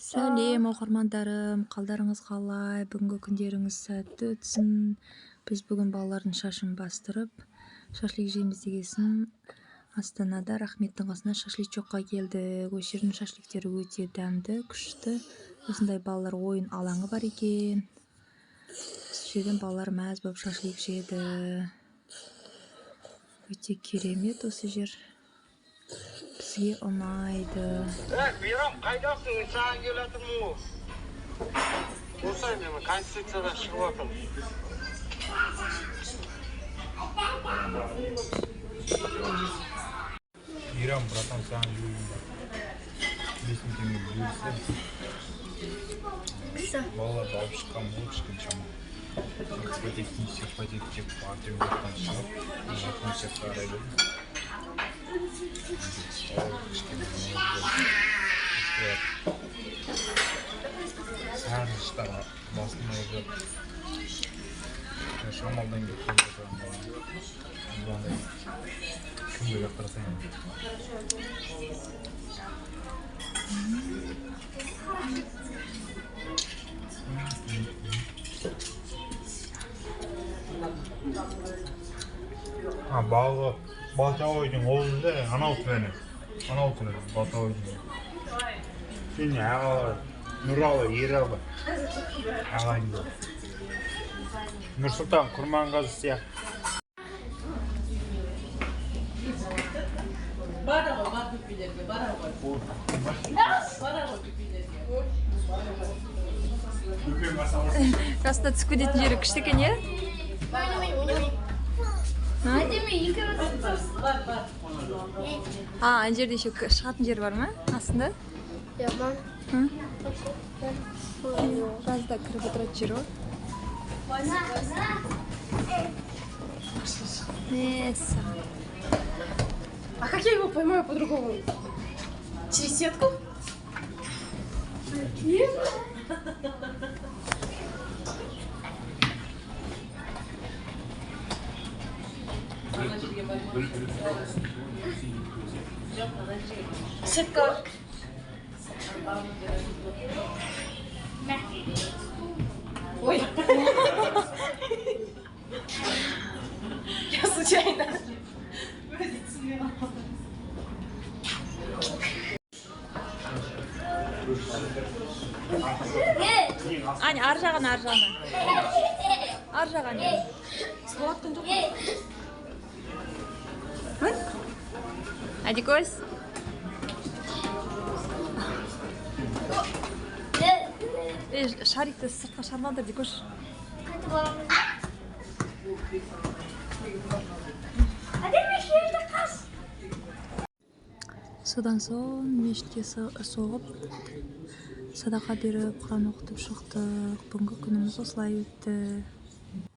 Сәлем, оқырмандарым! Қалдарыңыз қалай? Бүгінгі күндеріңіз сәтті өтсін. Біз бүгін балалардың шашын бастырып, шашлик жейміз дегесін, Астанада Рахметтің қасына шашлычокқа келдік. Осы жердің шашликтері өте дәмді, күшті. Осындай балалар ойын алаңы бар екен. Осы жерден балалар мәз болып шашлик жеді. Өте керемет осы жер. Бізге ұнайды. Ә, Мейрам, қайдасың? Мен саған келіп жатырмын ғой. Осылай мен Конституциядан шығып жатырмын. Мейрам, братан, саған жіберейін ба? 5000 теңге бөлісемін. Балаларды алып шыққан ғой кішкене шамалы. Пәтектің пәтек деп Артемовтан шығып, жақын жаққа қарай бердім. Кішкене сарыштар басылмай жатыр. Шамалдан келіп жатқан. Кімге лақтырсаң енді. А, балы Балтабайдың оğlu анау түлені. Анау түлені, Балтабайдың. Сен ағалар, Нұралы, Ералы. Ағайынды. Нұрсұлтан Құрманғазы сияқты. Бара ғой, бар көпелерге, бара ғой. Бара ғой көпелерге. Расында түсіп кететін жері күшті екен, иә? Бар, бар. А, ана жерде еще шығатын жер бар ма астында? Жазда кіріп отыратын жер ғой. Мәссаған. А как я его поймаю по-другому? Через сетку? Нет. Сетка. Ой. Я случайно. Аня, ар жағына, ар жағына. Ар жағына. Суатқан жоқ па? Адикос. Ей, шарикті сыртқа шығармаңдар, Дикош. Содан соң мешітке соғып, садақа беріп, құран оқытып шықтық. Бүгінгі күніміз осылай өтті.